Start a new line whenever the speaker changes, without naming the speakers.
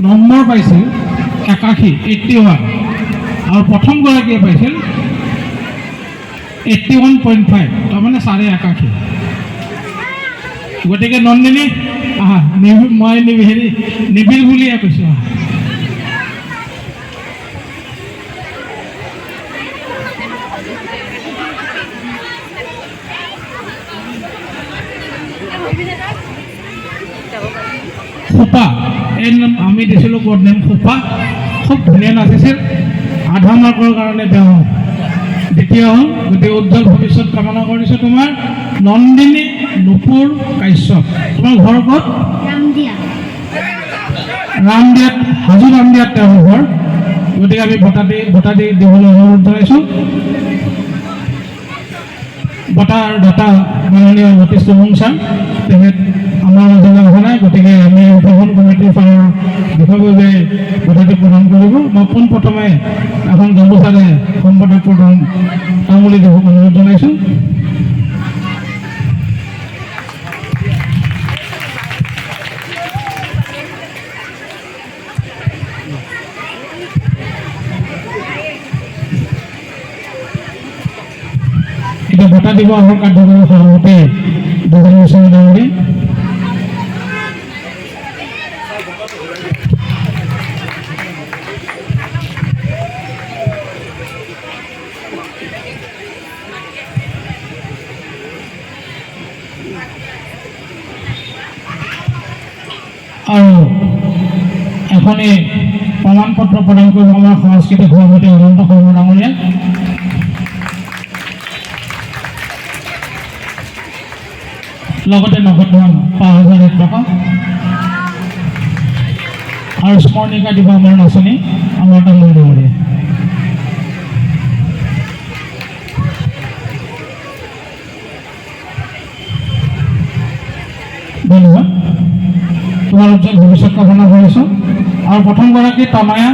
Number পাইছিল 81, 81, আৰু প্ৰথমগৰাকীয়ে পাইছিল 81.5, তাৰমানে 81.5। গতিকে নন্দিনী, আহা। মই হেৰি নিবিল বুলিয়ে কৈছোঁ, আহা। খোপা, এই নাম আমি দিছিলোঁ ক'ড নেম খোপা। খুব ধুনীয়া নাচিছিল। আধা মাৰ্কৰ কাৰণে তেওঁ দ্বিতীয় হ'ল। গতিকে উজ্জ্বল ভৱিষ্যত কামনা কৰিছোঁ তোমাৰ। নন্দিনী নুপুৰ কাশ্যপ, তোমাৰ ঘৰ ক'ত?
ৰামদিয়া।
ৰামদিয়াত, হাজো ৰামদিয়াত তেওঁৰ ঘৰ। গতিকে আমি বঁটা দি দিবলৈ অনুৰোধ জনাইছোঁ। বঁটাৰ দাতা মাননীয় লতিশ টুমুং ছাৰ, তেখেত আমাৰ মাজলৈ অহা নাই। গতিকে আমি উদযাপন কমিটিৰ ফালৰ বিষয়ববীয়াই বঁটাটি প্ৰদান কৰিব। মই পোনপ্ৰথমে এখন গামোচাৰে সম্পাদক প্ৰদান তামুলী দেৱক অনুৰোধ জনাইছোঁ। এতিয়া বঁটা দিব আমাৰ কাৰ্যকৰী সভাপতি দুজন গোস্বামী ডাঙৰীয়া। আৰু এখনি প্ৰমাণ পত্ৰ প্ৰদান কৰিব আমাৰ সাংস্কৃতিক সভাপতি অনন্ত শৰ্মা ডাঙৰীয়া। লগতে নগদ ধন 5001 টকা আৰু স্মৰণিকা দিব আমাৰ নাচনী আমাৰ তামুল ডাঙৰীয়া। ধন্যবাদ। তোমাৰ উজ্জ্বল ভৱিষ্যত কামনা কৰিছোঁ। আৰু প্ৰথমগৰাকী তনয়া